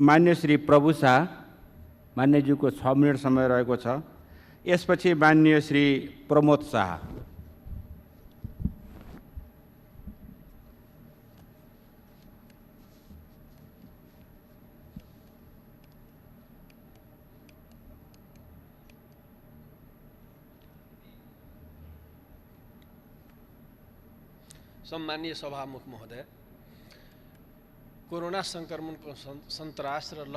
मान्य श्री प्रभु शाह, मान्यज्यूको 6 मिनट समय रहेको छ। यसपछि मान्य श्री प्रमोद शाह। सम्मानीय सभामुख महोदय, कोरोना संक्रमणको सन्तास र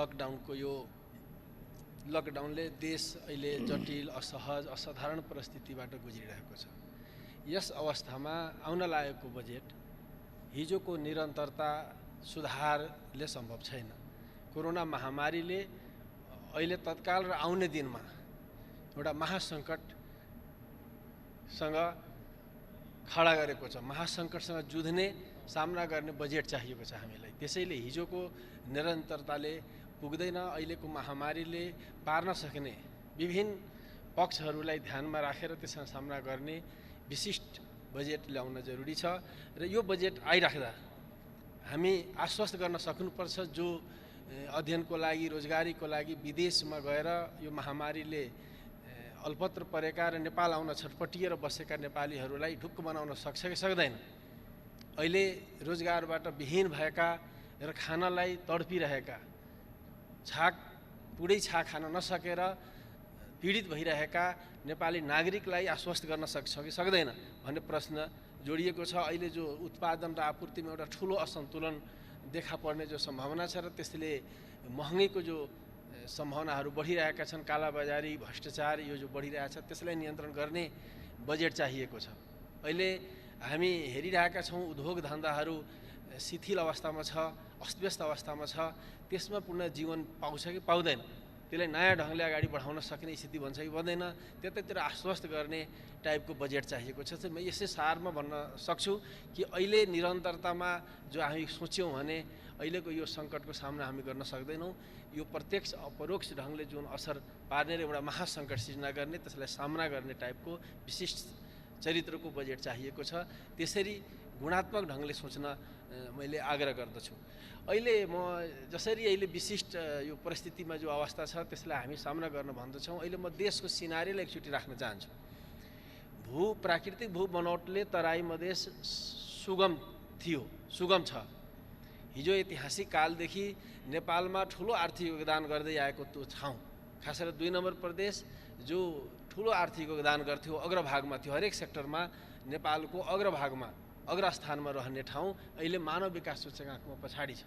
लकडाउनले देश अहिले जटिल, असहज, असाधारण परिस्थितिबाट गुज्रिरहेको छ। यस अवस्थामा आउन लागेको बजेट हिजोको निरन्तरता सुधारले सम्भव छैन। कोरोना महामारीले अहिले तत्काल र आउने दिनमा एउटा महासङ्कटसँग खडा गरेको छ। महासङ्कटसँग जुझ्ने, सामना गर्ने बजेट चाहिएको छ हामीलाई। त्यसैले हिजोको निरन्तरताले पुग्दैन। अहिलेको महामारीले पार्न सक्ने विभिन्न पक्षहरूलाई ध्यानमा राखेर त्यससँग सामना गर्ने विशिष्ट बजेट ल्याउन जरुरी छ। र यो बजेट आइराख्दा हामी आश्वस्त गर्न सक्नुपर्छ, जो अध्ययनको लागि, रोजगारीको लागि विदेशमा गएर यो महामारीले अल्पत्र परेका र नेपाल आउन छटपटिएर बसेका नेपालीहरूलाई ढुक्क बनाउन सक्छ कि सक्दैन। अहिले रोजगारबाट विहीन भएका र खानलाई तडपिरहेका, पुरै छाक खान नसकेर पीडित भइरहेका नेपाली नागरिकलाई आश्वस्त गर्न सक्छ कि सक्दैन भन्ने प्रश्न जोडिएको छ। अहिले जो उत्पादन र आपूर्तिमा एउटा ठुलो असन्तुलन देखा पर्ने जो सम्भावना छ र त्यसले महँगीको जो सम्भावनाहरू बढिरहेका छन्, कालाबजारी, भ्रष्टाचार यो जो बढिरहेछ त्यसलाई नियन्त्रण गर्ने बजेट चाहिएको छ। अहिले हामी हेरिरहेका छौँ उद्योग धन्दाहरू शिथिल अवस्थामा छ, अस्तव्यस्त अवस्थामा छ। त्यसमा पूर्ण जीवन पाउँछ कि पाउँदैन, त्यसलाई नयाँ ढङ्गले अगाडि बढाउन सक्ने स्थिति बन्छ कि बन्दैन, त्यतातिर आश्वस्त गर्ने टाइपको बजेट चाहिएको छ। म यसै सारमा भन्न सक्छु कि अहिले निरन्तरतामा जो हामी सोच्यौँ भने अहिलेको यो सङ्कटको सामना हामी गर्न सक्दैनौँ। यो प्रत्यक्ष अपरोक्ष ढङ्गले जुन असर पार्ने र एउटा महासङ्कट सिर्जना गर्ने, त्यसलाई सामना गर्ने टाइपको विशिष्ट चरित्रको बजेट चाहिएको छ। त्यसरी गुणात्मक ढङ्गले सोच्न मैले आग्रह गर्दछु। अहिले म जसरी अहिले विशिष्ट यो परिस्थितिमा जो अवस्था छ त्यसलाई हामी सामना गर्न भन्दछौँ। अहिले म देशको सिनारीलाई एकचोटि राख्न चाहन्छु। प्राकृतिक भू बनौटले तराई मधेस सुगम छ। हिजो ऐतिहासिक कालदेखि नेपालमा ठुलो आर्थिक योगदान गर्दै आएको त्यो ठाउँ, खास गरेर 2 नम्बर प्रदेश जो ठुलो आर्थिक योगदान गर्थ्यो, अग्रभागमा थियो, हरेक सेक्टरमा नेपालको अग्रभागमा, अग्रस्थानमा रहने ठाउँ अहिले मानव विकास सूचकाङ्कमा पछाडि छ।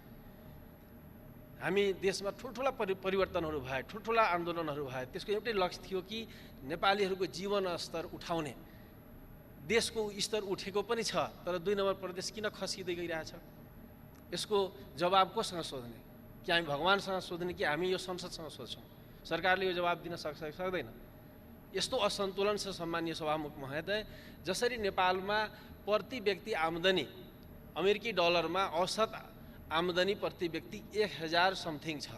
हामी देशमा ठुल्ठुला परिवर्तनहरू भए, ठुल्ठुला आन्दोलनहरू भए। त्यसको एउटै लक्ष्य थियो कि नेपालीहरूको जीवन स्तर उठाउने। देशको स्तर उठेको पनि छ, तर 2 नम्बर प्रदेश किन खसिँदै गइरहेछ? यसको जवाब कोसँग सोध्ने? कि हामी भगवानसँग सोध्ने कि हामी यो संसदसँग सोध्छौँ? सरकारले यो जवाब दिन सक्छ कि सक्दैन? यस्तो असन्तुलन छ सम्मानीय सभामुख महोदय। जसरी नेपालमा प्रति व्यक्ति आम्दानी अमेरिकी डलरमा औसत आम्दानी प्रति व्यक्ति 1000 समथिङ छ,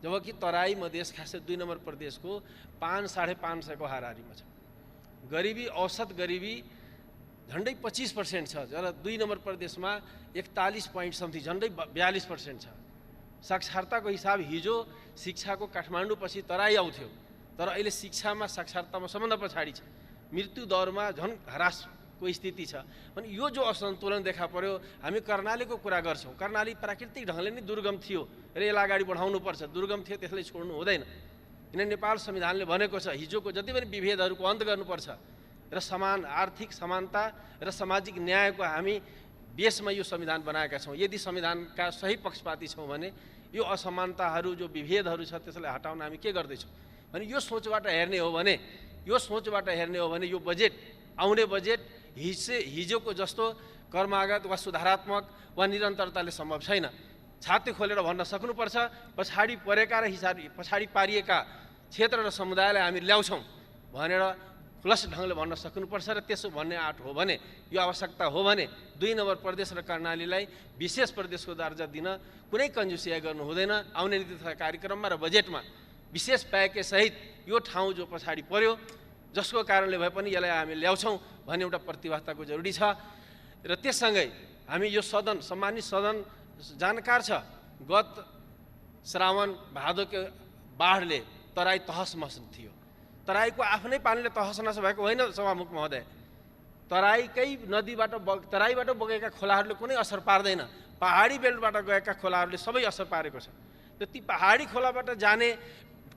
जबकि तराई मधेस खासै 2 नम्बर प्रदेशको 500-550 को हाराहारीमा छ। गरिबी, औसत गरिबी झन्डै 25% छ, जब 2 नम्बर प्रदेशमा 41 पोइन्ट समथिङ, झन्डै 42% छ। साक्षरताको हिसाब हिजो शिक्षाको काठमाडौँ पछि तराई आउँथ्यो, तर अहिले शिक्षामा साक्षरतामा सबभन्दा पछाडि छ। मृत्यु दरमा झन् ह्रासको स्थिति छ। अनि यो जो असन्तुलन देखा पर्यो, हामी कर्णालीको कुरा गर्छौँ। कर्णाली प्राकृतिक ढङ्गले नै दुर्गम थियो र यसलाई अगाडि बढाउनुपर्छ। दुर्गम थियो त्यसलाई छोड्नु हुँदैन। किन नेपाल संविधानले भनेको छ हिजोको जति पनि विभेदहरूको अन्त गर्नुपर्छ र समान आर्थिक समानता र सामाजिक न्यायको हामी बेसमा यो संविधान बनाएका छौँ। यदि संविधानका सही पक्षपाती छौँ भने यो असमानताहरू, जो विभेदहरू छ त्यसलाई हटाउन हामी के गर्दैछौँ भने यो सोचबाट हेर्ने हो भने यो बजेट, आउने बजेट हिजोको जस्तो कर्मागत वा सुधारात्मक वा निरन्तरताले सम्भव छैन। छाती खोलेर भन्न सक्नुपर्छ, पछाडि परेका र पछाडि पारिएका क्षेत्र र समुदायलाई हामी ल्याउँछौँ भनेर खुलस ढङ्गले भन्न सक्नुपर्छ। र त्यसो भन्ने आँट हो भने, यो आवश्यकता हो भने 2 नम्बर प्रदेश र कर्णालीलाई विशेष प्रदेशको दर्जा दिन कुनै कन्जुसिया गर्नु हुँदैन। आउने नीति तथा कार्यक्रममा र बजेटमा विशेष प्याकेज सहित यो ठाउँ जो पछाडि पर्यो, जसको कारणले भए पनि यसलाई हामी ल्याउँछौँ भन्ने एउटा प्रतिबद्धताको जरुरी छ। र त्यससँगै हामी यो सदन, सम्मानित सदन जानकार छ, गत श्रावण भादोको बाढले तराई तहस महस थियो। तराईको आफ्नै पानीले तहस नहस भएको होइन सभामुख महोदय। तराईबाट बगेका खोलाहरूले कुनै असर पार्दैन, पहाडी बेल्टबाट गएका खोलाहरूले सबै असर पारेको छ। ती पहाडी खोलाबाट जाने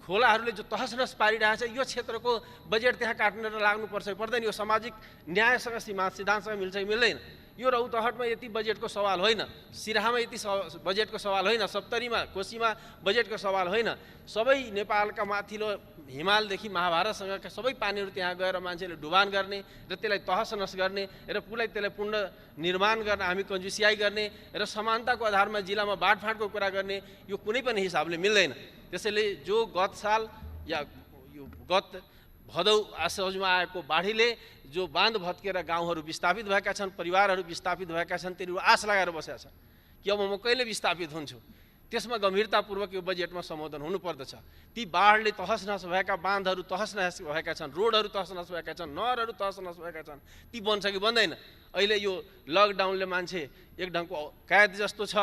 खोलाहरूले जो तहस नहस पारिरहेछ, यो क्षेत्रको बजेट त्यहाँ काट्न र लाग्नुपर्छ पर्दैन। यो सामाजिक न्यायसँग सिद्धान्तसँग मिल्छ कि मिल्दैन? यो रौतहटमा यति बजेटको सवाल होइन, सिराहामा यति बजेटको सवाल होइन, सप्तरीमा कोशीमा बजेटको सवाल होइन। सबै नेपालका माथिल्लो हिमालदेखि महाभारतसँगका सबै पानीहरू त्यहाँ गएर मान्छेले डुबान गर्ने र त्यसलाई तहस नहस गर्ने र त्यसलाई पुनर्निर्माण गर्न हामी कन्जुसियाई गर्ने र समानताको आधारमा जिल्लामा बाँडफाँडको कुरा गर्ने यो कुनै पनि हिसाबले मिल्दैन। त्यसैले जो गत साल या यो गत भदौ असोजमा आएको बाढीले जो बाँध भत्केर गाउँहरू विस्थापित भएका छन्, परिवारहरू विस्थापित भएका छन्, तिनीहरू आश लगाएर बसेका छन् कि अब म कहिले विस्थापित हुन्छु। त्यसमा गम्भीरतापूर्वक यो बजेटमा सम्बोधन हुनुपर्दछ। ती बाढले तहस नहस भएका बाँधहरू तहस नहस भएका छन्, रोडहरू तहस नहस भएका छन्, नहरहरू तहस नहस भएका छन्, ती बन्छ कि बन्दैन? अहिले यो लकडाउनले मान्छे एक ढङ्गको कैद जस्तो छ,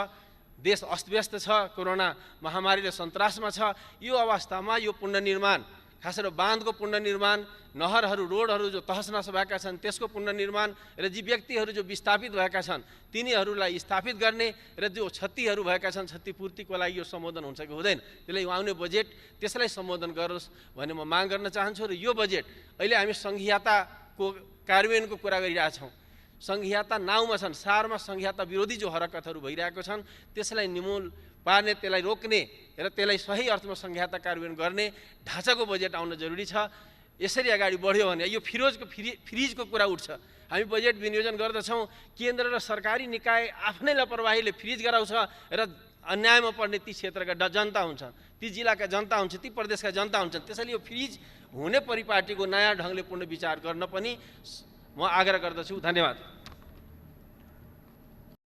देश अस्तव्यस्त छ, कोरोना महामारीले सन्तासमा छ। यो अवस्थामा यो पुनर्निर्माण, खास गरेर बाँधको पुनर्निर्माण, नहरहरू रोडहरू जो तहस नहस भएका छन् त्यसको पुनर्निर्माण र जी व्यक्तिहरू जो विस्थापित भएका छन् तिनीहरूलाई स्थापित गर्ने र जो क्षतिहरू भएका छन् क्षतिपूर्तिको लागि यो सम्बोधन हुन्छ कि हुँदैन, त्यसले आउने बजेट त्यसलाई सम्बोधन गरोस् भन्ने म माग गर्न चाहन्छु। र यो बजेट अहिले हामी सङ्घीयताको कार्यान्वयनको कुरा गरिरहेछौँ। सङ्घीयता नाउँमा छन्, सारमा सङ्घीयता विरोधी जो हरकतहरू भइरहेको छन् त्यसलाई निर्मूल पार्ने, त्यसलाई रोक्ने र त्यसलाई सही अर्थमा सङ्घीयता कार्यान्वयन गर्ने ढाँचाको बजेट आउन जरुरी छ। यसरी अगाडि बढ्यो भने यो फ्रिजको कुरा उठ्छ। हामी बजेट विनियोजन गर्दछौँ, केन्द्र र सरकारी निकाय आफ्नै लापरवाहीले फ्रिज गराउँछ र अन्यायमा पर्ने ती क्षेत्रका जनता हुन्छ, ती जिल्लाका जनता हुन्छ, ती प्रदेशका जनता हुन्छन्। त्यसैले यो फ्रिज हुने परिपाटीको नयाँ ढङ्गले पुनर्विचार गर्न पनि म आग्रह गर्दछु। धन्यवाद।